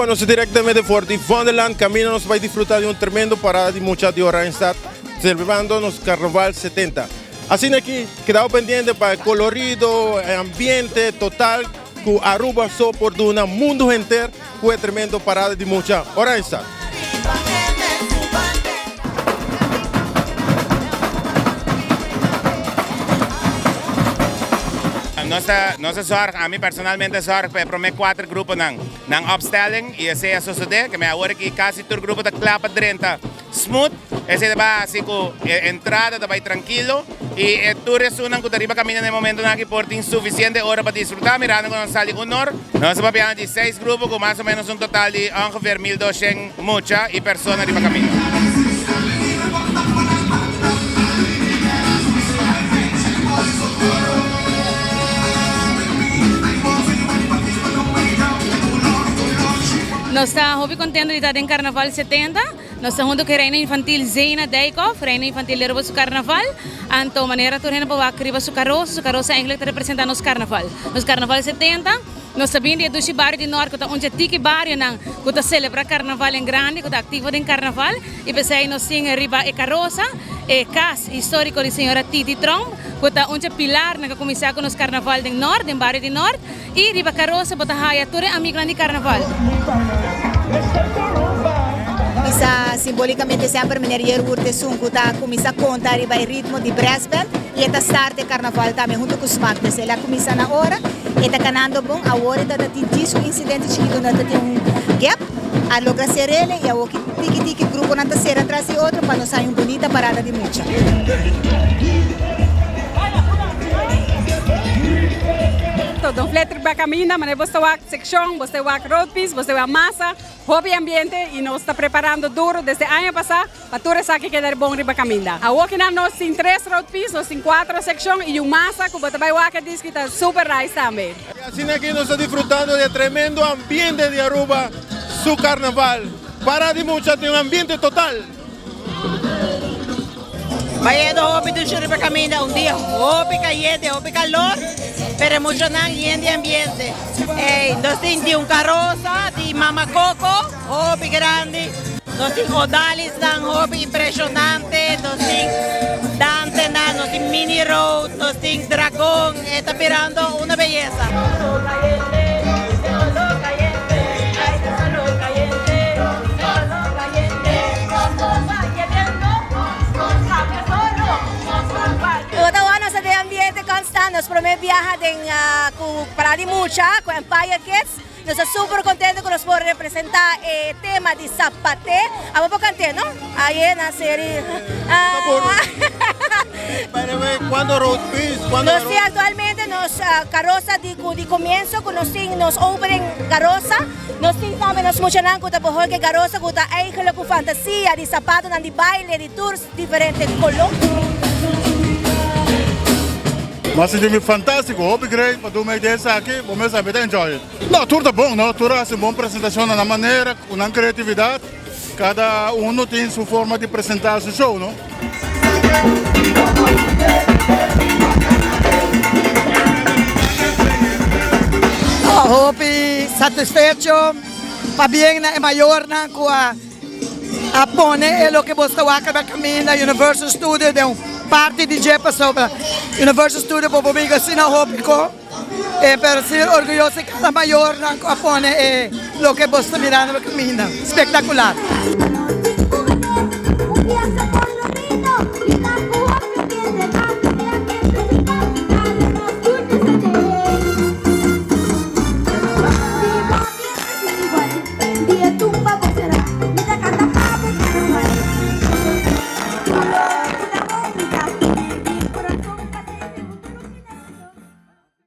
Aruba, nos ta directamente for di Wonderland, caminda nos bay disfruta di un tremendo parada di mucha di Oranjestad, celebrando nos Carnaval 70. Asina aki, kedao pendiente pa e colorido, e ambiente total cu Aruba so por duna mundo henter cu e tremendo parada di mucha Oranjestad. Nos ta nos ta zorg, ami personalmente zorg pa e prome kuater gruponan nan opstelling y esey a sosode, ke mi awor aki casi tur grupo ta kla pa drenta smooth, esey ta bai hasi ku e entrada ta bai trankilo y e tur esunnan ku ta riba kaminda na e momentonan aki por tin sufisiente ora pa disfruta mirando ku nos sali unor. Nos ta papiando di seis grupo ku mas o menos un total di ongeveer 1200 mucha y persona riba caminda. Nos ta hopi contento di ta den Carnaval 70. Nos ta hunto cu e Reina Infantil Zeina Dijkhoff, Reina Infantil di Aruba su Carnaval. Anto manera tur hende por wak riba su carosa, su carosa eigenlijk ta representa nos Carnaval. Nos Carnaval 70. Nos ta bin di e dushi bario di Nort ku ta un dje tiki barionan ku ta selebrá karnaval en grandi, ku ta aktivo den karnaval. I p'esei nos tin riba e karosa e kas históriko di señora Titi Tromp, ku ta un dje pilarnan ku a kuminsá ku nos karnaval den Nort, den bario di Nort. I riba karosa bo ta haya tur e amigunan di karnaval. Bisa simbolikamente semper meneer Yerwoerd esun ku ta kuminsá konta riba e ritmo di brassband i e ta start e karnaval tambe huntu ku Smak. Pues el a kuminsá na ora. E ta kanando bon, awor e ta ta tin djis un insidente chikito unda ta tin un gap, a logra ser'el y awor ki tiki tiki gruponan ta sera tras di otro pa nos haña un bunita parada di mucha. Don Fletcher ba caminda, manera bos ta wak seccion, bos ta wak roadpiece, bos ta wak masa, hopi ambiente y nos ta preparando duro desde aña pasa. Pa tur esaki keda bon riba kaminda. Awokinan nos tin tres road piece, nos tin cuatro seccion y un masa cu bo ta bay wak e disco y ta super nice tambe. Y asina aki nos ta disfrutando di e tremendo ambiente di Aruba su carnaval. Para di mucha tin un ambiente total. Bayendo hopi dushi riba kaminda, un dia hopi kayente, hopi kalor, pero e muchanan yen di ambiente. Ey, nos tin di un karosa di Mama Coco, hopi grandi. Nos tin odalisnan hopi impresionante, nos tin dantenan, nos tin mini road, nos tin dragon, e ta birando una beyesa. Ota wou nos ta den ambiente constant, nos prome biaha den cu Parada di Mucha cu Empire Kids. Nos ta super contento cu nos por representa e tema di Zapate. Abo por cant'e, no? Aye na seri. By the way, cuando road piece? Cuando Nos tin actualmente nos carosa di cu di comienzo cu nos tin nos opening carosa. Nos tin tambe nos muchanan cu ta behoor cu e carosa cu ta eigenlijk cu fantasia di zapatonan di baile di tur Diferente koló. M'a sinti mi fantástiko, hopi great pa duna idea esaki, bo mes a mi ta enjoy it. No, tur ta bon, no, tur a hasi un bon presentashon na nan manera, ku nan kreatividat, kada uno tin su forma di presentá su show, no. Hopi satisfecho, pabien na e mayornan ku a. A pone e loke bo sta wak riba kaminda Universal Studio den un parti di dje pasobra Universal Studio bo por biga asina hopi ko e pero si orguyoso di kada mayornan ku a pone e loke bo sta mirando riba kaminda. Spektakular.